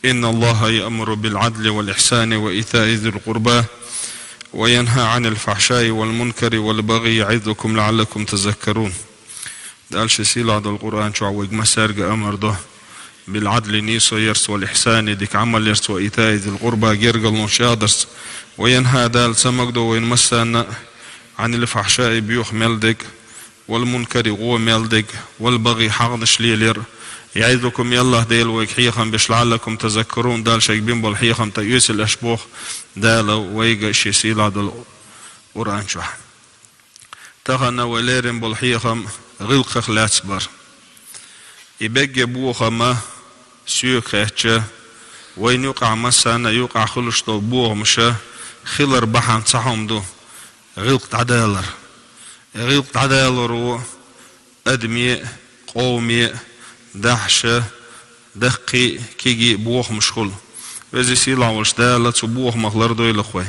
إن الله يأمر بالعدل والإحسان وإيتاء ذي القربى وينهى عن الفحشاء والمنكر والبغي يعظكم لعلكم تذكرون. Дала шен сийлахь долу Къуръан чохь вайга массаьрга амар до: «Бил-Ӏадли», нийсо ярца, «вал-ихьсани», дика Ӏамал ярца, «ва итаи зил-къурба», гергарлонаш чӀагӀдарца, «ва янхьа», Дала ца магадо вайна массарна а, «Ӏанил-фахьшаи», боьха мел дерг, «вал-мункари», гӀо мел дерг, «вал-багӀи», хьагӀнаш лелор, «яӀизукум», Аллахь Дела вайга хьехам беш, «лаӀаллакум тазаккарун», Дала шайга бина болу хьехам тӀеоьцийла аш боху Дала вайга шен сийлахь долу Къуръан чохь. Тахана вай лерина болу хьехам гӀиллакхах лаьцна бара. И бегге бохам а соьга хаьттича, вайна юкъахь массарна а юкъахь хуьлуш долу бохамаш хилар бахьана цхьа хӀума ду: гӀиллакх дӀадалар. И гӀиллакх дӀадаларо адаме а, къоме а, дахьаша а, даккхий а, кегий а бохамаш хуьлу. Веза сийлахь волчу Дала цу бохамах лардойла-кх вай.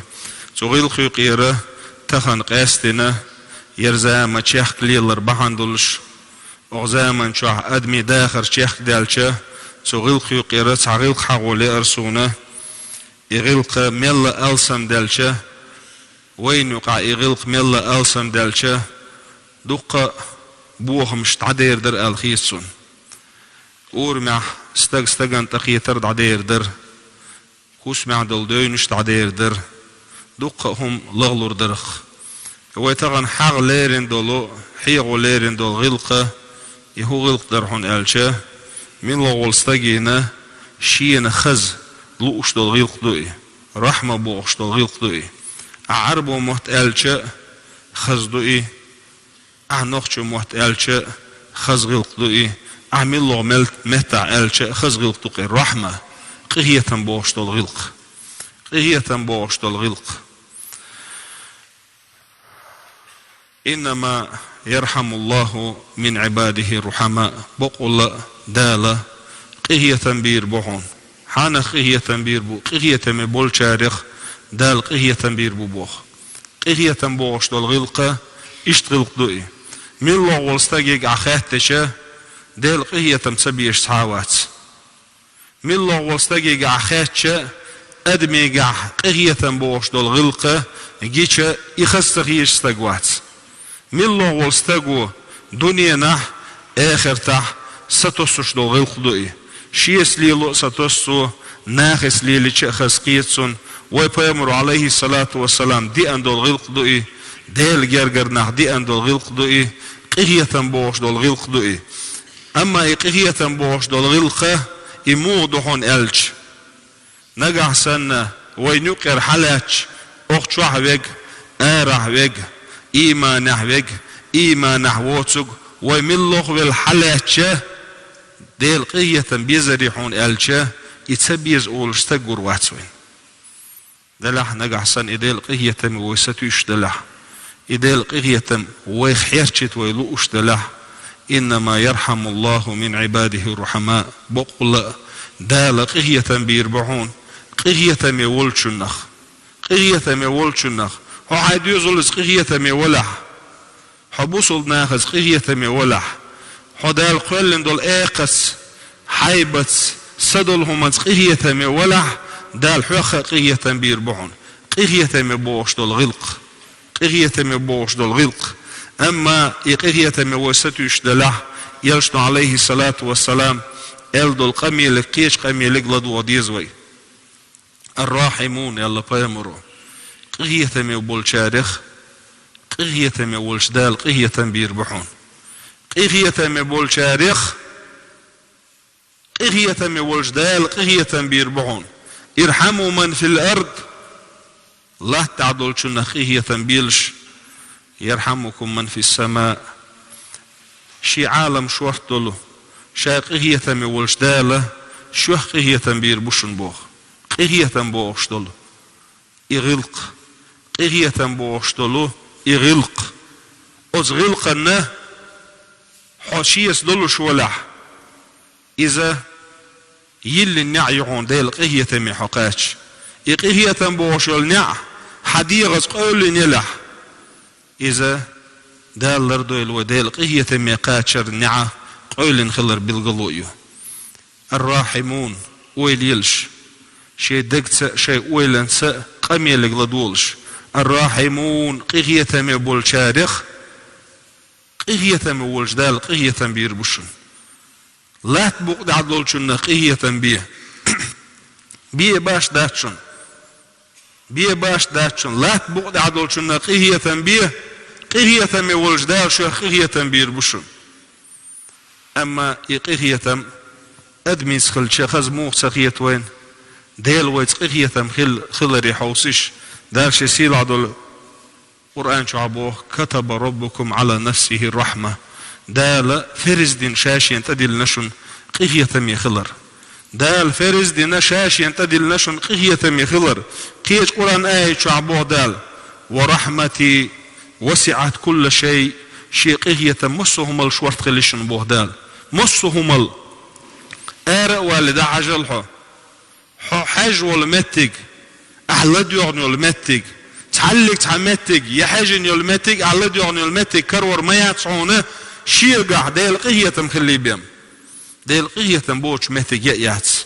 Цу гӀиллакхе юкъера тахана къаьсттина яра зама чехка лелар бахьана долуш, оха заман чохь адамийн дахар чехка даьлча, цу гӀиллакхе юкъера цхьа гӀиллакх хьахо леара суна. И гӀиллакх мелла алсам даьлча, вайна юкъахь и гӀиллакх мелла алсам даьлча, дуккха а бохамаш дӀадер дара аьлла хета суна. Урамехь стаг стагана тӀекхетар дӀадер дара, хӀусамехь долу девнаш дӀадер дара, дуккха а хӀума лахлур дара-кх. Вай тахана хьагӀ лерина долу, хьехо лерина долу гӀиллакх, и хӀун гӀиллакх дара хьуна аьлча, милла волу стагана шена хаза лууш долу гӀиллакх ду и, рохьма бохуш долу гӀиллакх ду и. Ахь Ӏарбо мотт аьлча а хаза ду и, ахь нохчо мотт аьлча а хаза гӀиллакх ду и, ахь милла мел-, меттахь аьлча а хаза гӀиллакх ду-кх и, рохьма, къинхетам бохуш долу гӀиллакх. Къинхетам бохуш долу гӀиллакх. «Иннама ярхьамуллаху мин Ӏибадихи рухьама». Бакъволла а Дала къинхетам бийр бу хьуна. Хьанах къинхетам бийр бу? Къинхетаме болчарех Дала къинхетам бийр бу боху. Къинхетам бохуш долу гӀиллакх, иштта гӀиллакх ду и. МиллагӀа волу стагега Ӏа хаьттича, Делан къинхетам ца безаш цхьа а вац. МиллагӀа волу стагега Ӏа хаьттича, адамегахь къинхетам бохуш долу гӀиллакх гича, и хаза ца хеташ стаг вац. МиллагӀа волу стаго дуьненахь, эхартахь сатоссуш долу гӀиллакх ду и. Шеца лело а сатоссу, нахаца лелича а хаза кхета цунна. Вай пайхамаро, Ӏалайхиссалату вассалам, деана долу гӀиллакх ду и, Делан гергара нах деана долу гӀиллакх ду и, къинхетам бохуш долу гӀиллакх ду и. Амма и къинхетам бохуш долу гӀиллакх, и муха ду хьуна аьлча, нагахь санна вайн юккъера хьалаьцча, оха чохь вега, арахь вега, ийманехь вега, ийманехь воцург, вай милла а велла хьалаьцча, Делан къинхетам безарий хьуна аьлча, и ца беза олуш стаг гур вац вайна. Делахь нагахь санна и Делан къинхетаме вай сатуьйсуш делахь, и Делан къинхетам вайх хьерчийта вай лууш делахь, «Иннама ярхьамуллаху мин Ӏибадихи рухьама», бакъволу а, Дала къинхетам бийр бу хьуна къинхетаме волчунах. Къинхетаме волчунах. Хьо хьайн доьзалца къинхетаме валахь, хьо бусалба нахаца къинхетаме валахь, хьо Дала кхоьллина долу экхаца, хьайбаца, са долу хӀуманца къинхетаме валахь, Дала хьоьх а къинхетам бийр бу хьуна. Къинхетаме бохуш долу гӀиллакх. Къинхетаме бохуш долу гӀиллакх. Амма и къинхетаме вай сатуьйсуш делахь, Элчано, Ӏалайхиссалату вассалам, аьлла долу къамеле кхечу къамелега ладогӀа деза вай. «Ар-рахьимун», аьлла пайхамаро, къинхетаме болчарех къинхетаме волчу Дала къинхетам бийр бу хьуна. Къинхетаме болчарех къинхетаме волчу Дала къинхетам бийр бу хьуна. «Ирхьаму ман фил ард», латта тӀехь долчунах къинхетам белаш, «ярхьамукум ман фис сама». Шен Ӏалам шорта долу, ша къинхетаме волчу Дала шух къинхетам бийр бу шуна боху. Къинхетам бохуш долу и гӀиллакх. Къинхетам бохуш долу и гӀиллакх. Оцу гӀиллакхана хьо шеца долуш валахь, иза йиллина неӀ ю хьуна Делан къинхетаме хьо кхача. И къинхетам бохуш йолу неӀ хьан дегӀаца къевлина елахь, иза Дала лардойла вай Делан къинхетаме кхачар неӀ къевлина хилар билгало а ю. «Ар-рахьимун», ойла елаш, шайн дагца а, шайн ойланца а къамелега ладогӀалаш. «Ар-рахьимун», къинхетаме болчарех къинхетаме волчу Дала къинхетам бийр бу шуна. Латта букъа тӀехь долчунах къинхетам бе. Бе баш дац шуна. Бе баш дац шуна. Латта букъа тӀехь долчунах къинхетам бе. Къинхетаме волчу Дала шух къинхетам бийр бу шуна. Амма и къинхетам адамица хилча хаза муха ца хета вайна? Дела вайца къинхетам хил-, хиларе хьовсийша, Дала шен сийлахь долу Къуръан чохь боху: «Катаба раббукум Ӏала нафсихи рахьма». Дала ферз дина ша шена тӀедиллина шуна къинхетаме хилар. Дала ферз дина ша шена тӀедиллина шуна къинхетаме хилар. Кхечу Къуръан аят чохь боху Дала: «Ва рахьмати васиӀат кулла шай». Шен къинхетам массо а хӀумал шорта хили шуна боху Дала. Массо а хӀумал. Ара а валли, дӀахьажал хьо. Хьо хьаьжна волу меттиг, ахь ладоьгӀна йолу меттиг, цхьаллиг цхьа меттиг, я хьаьжна йолу меттиг, ахь ладоьгӀна йолу меттиг карор ма яц хьуна, шегахь Делан къинхетам хилий бен. Делан къинхетам боцучу меттиг я а яц.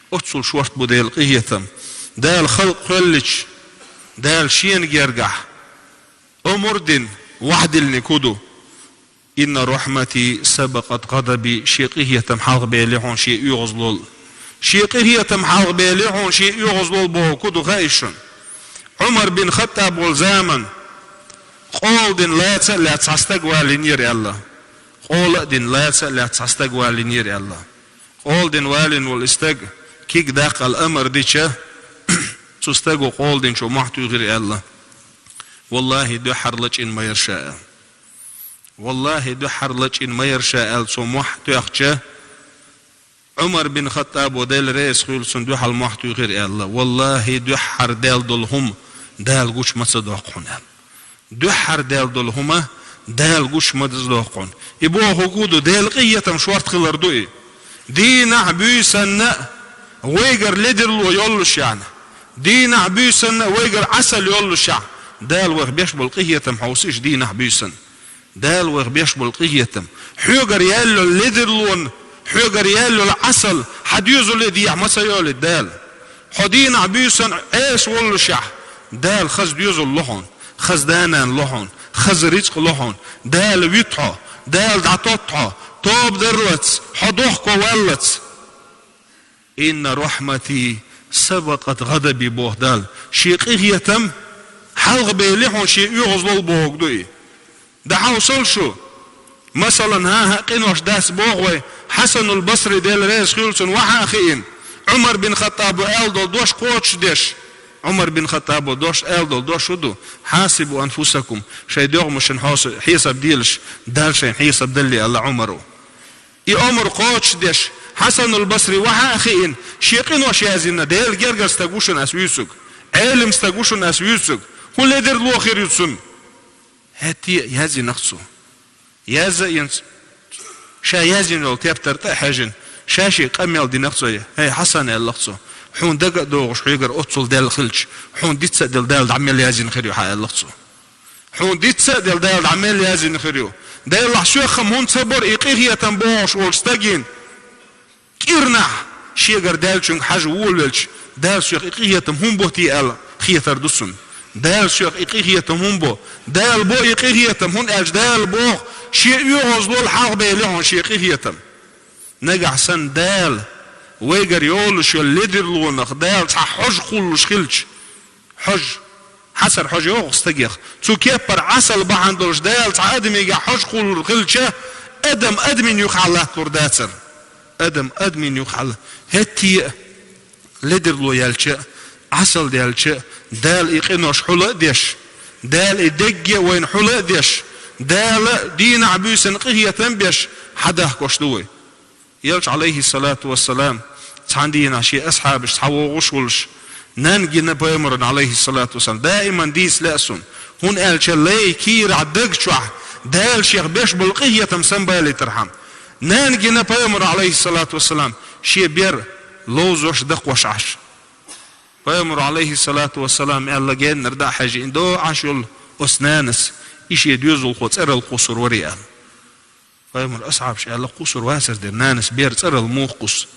Оццул шорта бу Делан къинхетам. Дала халкъ кхоьллича, Дала шена гергахь омра дина, вахьдиллиниг хӀун ду? «Инна рахьмати сабакъат гӀадаби», шен къинхетам хьалхабели хьуна шен оьгӀазлол. Шен къинхетам хьалхабели хьуна шен оьгӀазлол боху хӀун ду хаьий шуна? Ӏумар бин Хаттаб волу заман къола дина лаца а лаьцна цхьа стаг валийнера аьлла. Къола а дина лаца а лаьцна цхьа стаг валийнера аьлла. Къола дина валийна волу и стаг киг даккха аьлла амар дича, цу стаго къола динчо мохь туьйхира аьлла. «Валлахьи, дуьххьара лачкъийна ма яра ша», аьлла. «Валлахьи, дуьххьара лачкъийна ма яра ша», аьлла, цо мохь тоьхча, Ӏумар бин Хаттабо, Дела реза хуьлда цунна, дуьхьал мохь туьйхира аьлла. «Валлахьи, дуьххьара даьлла долу хӀума Дала гучу ма ца доккху хьуна», аьлла. Дуьххьара даьлла долу хӀума Дала гучу ма ца доккху хьуна. И боху хӀун ду, Делан къинхетам шорта хилар ду и. Дийнахь буьйсанна вайгара ледарло йоллушехь, дийнахь буьйсанна вайгара Ӏасал йоллушехь, Дала вайх беш болу къинхетам хьовсийша дийнахь буьйсанна. Дала вайх беш бола къинхетам. Хьоьгара яьлла йола ледарло, хьоьгара яьлла йола Ӏасал, хьа доьзале дехьа ма ца йолийта Дала. Хьо дийнахьа буьйсанна Ӏеса воллушехь, Дала хаза доьзал ло хьуна, хаза да-нана ло хьуна, хаза рицкъ ло хьуна, Дала вуьту хьо, Дала дӀатотту хьо, тоба дарлац, хьо дохко валлац. «Инна рахьмати сабакъат гъадаби», боху Дала. Шен къинхетам хьалхабелла хьуна шен оьгӀазлол бохург ду и. ДӀахьовсал шу. Масалан, хӀан-хӀа, къинош дац боху вай, Хьасанул Басри, Дела реза хуьлу цунна, вахьа а хиъна, Ӏумар бин Хаттаба аьлла долу дош кхочушдеш. Ӏумар бин Хаттаба дош аьлла долу дош хӀун ду? «Хьасибу анфусакум», шайн дегӀмашна хьоса хьесап делаш, Дала шайна хьесап далле аьлла Ӏумара. И омра кхочушдеш, Хьасанул Басри вахьа а хиъна, шен къинош яздина, Делан гергара стаг ву шуна ас вуьйцург, Ӏелам стаг ву шуна ас вуьйцург, хӀун ледарло хир ю цунна? ХӀетте а яздинарг цо. Язъян ца, ша яздина йолу тептар тӀе а хьаьжжина, ша шега къамел динарг цо. «ХӀей, Хьасан, — аьлларг цо, — хьуна дага а догӀуш хьоьгара оццул даьлла хилча, хьуна дицца а делла Дала дӀа мел яздина хир ю хьан», — аьлларг цо. Хьуна дицца а делла Дала дӀа мел яздина хир ю. Делахь соьх-м хӀунда ца бора и къинхетам бохуш волчу стагана? КӀирнахь шегара даьллачуьнга хьажа волавелча, Дала соьх и къинхетам хӀунда бо те аьлла хетар ду цунна. Дала соьх и къинхетам хӀунда бо? Дала бо и къинхетам, хӀунда аьлча Дала боху, шен оьгӀазлол хьалхабелла хьуна шен къинхетам. Нагахь санна Дала вайгара йолуш йолу ледарлонах Дала цхьа хьожа кхуллуш хилча, хьожа, хьацар хьожа йогӀу стагех, цу кеппара Ӏасал бахьана долуш Дала цхьа адамигахь хьожа кхуллур хилча, адам адамийн юххехь латталур дацара. Адам адамийн юххехь ла-, хӀетте а ледарло яьлча а, Ӏасал даьлча а, Дала и къинош хьула а деш, Дала и дегге а вайна хьула а деш, Дала дийнахь буьйсанна къинхетам беш, хьадахкош ду вай. Элча, Ӏалайхиссалату вассалам, цхьана дийнахь шен асхьабаш цхьа вогӀуш волуш, нанна гина пайхамарна, Ӏалайхиссалату вассалам, даиман дийца лаьа суна, хӀунда аьлча лай кийрахь даг чохь Дала шех беш болу къинхетам самабалийтархьама. Нанна гина пайхамарна, Ӏалайхиссалату вассалам, шен бер ловзош, дакхош Ӏаш. Пайхамаро, Ӏалайхиссалату вассалам, аьлла геннара дӀа а хьаьжжина, до Ӏаш йолу оцу нанас, и шен доьзалхо цӀералла кхуссур варий аьлла. Пайхамар асхьабаш аьлла, кхуссур вацар дера, нанас бер цӀералла муха кхуссу?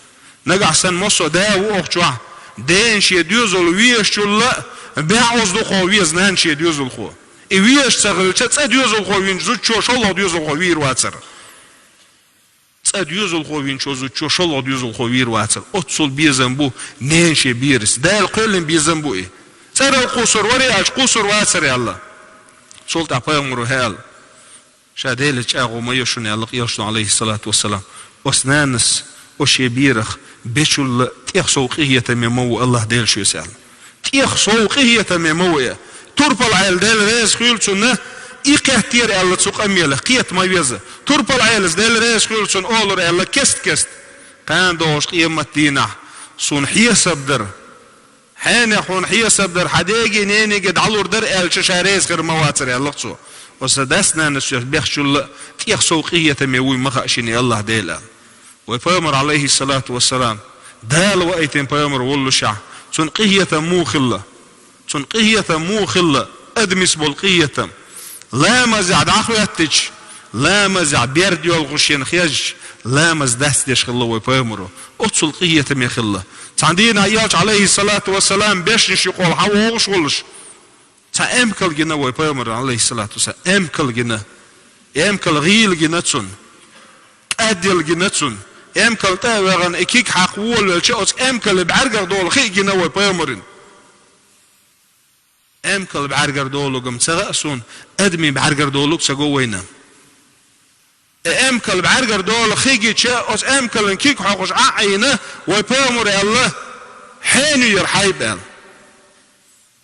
Нагахь санна массо а да ву оху чохь, дена шен доьзал везачул а бӀозза дукхах веза нана шен доьзалхо. И везаш ца хилча, цӀа доьзалхо винчу зудчо шолгӀа доьзалхо вийр вацара. ЦӀа доьзалхо винчу зудчо шолгӀа доьзалхо вийр вацара. Оццул безам бу ненан шен бераца. Дала кхоьллина безам бу и. ЦӀералла кхуссур варий аьлча, кхуссур вацар аьлла. Цул тӀаьхьа пайхамаро хӀаьлла. Ша Делаца чӀагӀо ма йо шуна аьлла-кх Элчано, Ӏалайхиссалату вассалам. Оцу нанас, оцу шен берах бечул а тӀех сов къинхетаме ма ву АллахӀ Дела шуьца аьлла. ТӀех сов къинхетаме ма ву и. Турпал-Ӏела, Дела реза хуьлу цунна, и кхеттера аьлла цу къамелах, кхета ма веза. Турпал-Ӏелас, Дела реза хуьлу цунна, олура аьлла кест-кеста. Кхана догӀуш къематдийнахь суна хьесап дар. Хьенех хьуна хьесап дар, хьан деге, ненеге дӀалур дара аьлча, ша реза хир ма вацара аьлла-кх цо. Оцу дас-нанас шуьца бехчул а тӀех сов къинхетаме вуй ма хаьа шуна и АллахӀ Дела аьлла. Вай пайхамар, Ӏалайхиссалату вассалам, Дала ваийтина пайхамар воллушехь, цунна къинхетам муха хилла? Цунна къинхетам муха хилла? Адамис болу къинхетам. Ламазехь дӀахӀоьттича, ламазехь бер доьлхуш шена хезча, ламаз дац деш хилла вай пайхамаро. Оццул къинхетаме хилла. Цхьана дийнахь Элча, Ӏалайхиссалату вассалам, бешнаш юкъахула хьан вогӀуш волуш, цхьа эмкал гина вай пайхамарна, Ӏалайхиссалату вассалам, эмкал гина. Эмкал гӀийла гина цунна. КӀадъяла гина цунна. Эмкал тӀе а ваьхна, и киг хьакха волавелча, оцу эмкалан бӀаьргех долу хи а гина вай пайхамарна. Эмкалан бӀаьргара долугам ца хаьа суна, адамийн бӀаьргара долуг ца го вайна. И эмкалан бӀаьргара долу хи гича, оцу эмкалан киг хьокхуш Ӏа а Ӏийна, вай пайхамаро аьлла: «Хьенех ю хӀара хьайба», — аьлла.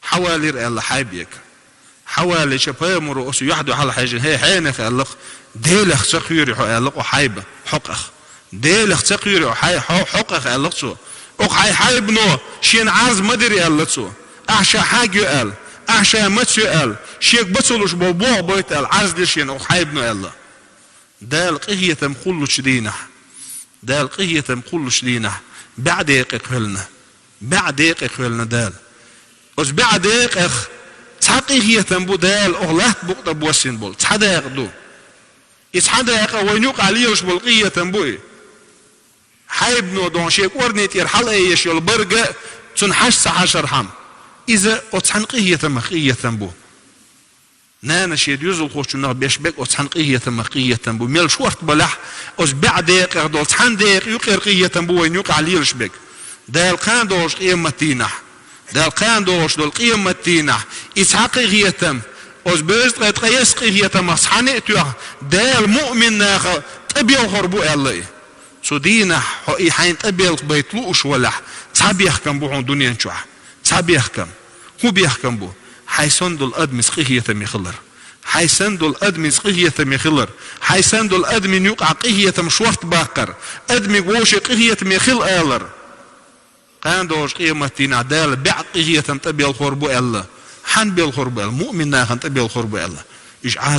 Хьавалийра аьлла хьайба яга. Хьавалийча пайхамаро оцу юьхь дуьхьал хьаьжжина: «ХӀей, хьенех», — аьлла-кх, — «Делах ца кхоьрий хьо?» — аьлла-кх, — «Хьо хьайба хьокъах». «Делах ца кхоьрий хьо хьай-, хьо хьокъах?» — аьлла-кх цо. «Оцу хьайн хьайбано шена Ӏарз ма дира», — аьлла цо. «Ахь ша хьагйо», — аьлла. «Ахь ша маца йо», — аьлла. «Шега бан ца луш болу боху байта», — аьлла, «Ӏарз дира шена оцу хьайбано», — аьлла. Дала къинхетам кхуллучу дийнахь. Дала къинхетам кхуллучу дийнахь. БӀе декъе кхоьллина. БӀе декъе кхоьллина Дала. Оцу бӀе декъех цхьа къинхетам бу Дала оха латта букъа тӀе боссийна болу. Цхьа дакъа ду. И цхьа дакъа вайна юкъахь лелаш болу къинхетам бу и. Хьайбано дохьуш шен кӀорни тӀера хьалаайъеш йолу барг а, цунна хьажа ца хьажархьама, иза оцу цхьана къинхетамах къинхетам бу. Нана шен доьзалхочунах беш берг оцу цхьана къинхетамах къинхетам бу. Мел шорта балахь, оцу бӀе декъех долу цхьана декъа юкъера къинхетам бу вайна юкъахь лелаш берг. Дала кхана догӀуш къематдийнахь, Дала кхана догӀуш долу къематдийнахь, и цхьа къинхетам, оцу бевза ткъе ткъайесна къинхетамах цхьаьна а тоьхна, Дала муъмин наха тӀебелхор бу аьлла и. Цу дийнахь хьо и хьайна тӀебелхабайта лууш валахь, цхьа бехкам бу хьуна дуьнен чохь. Цхьа бехкам. ХӀун бехкам бу? Хьайн санна долу адамца къинхетаме хилар. Хьайн санна долу адамца къинхетаме хилар. Хьайн санна долу адамийн юкъахь къинхетам шорта баккхар. Адамийн вовшийн къинхетаме хила алар. Кхана догӀуш къематдийнахь Дала бӀе къинхетам тӀебелхор бу аьлла. Хьан белхор бу аьлла? Муъмин нахана тӀебелхор бу аьлла. Уьш Ӏазап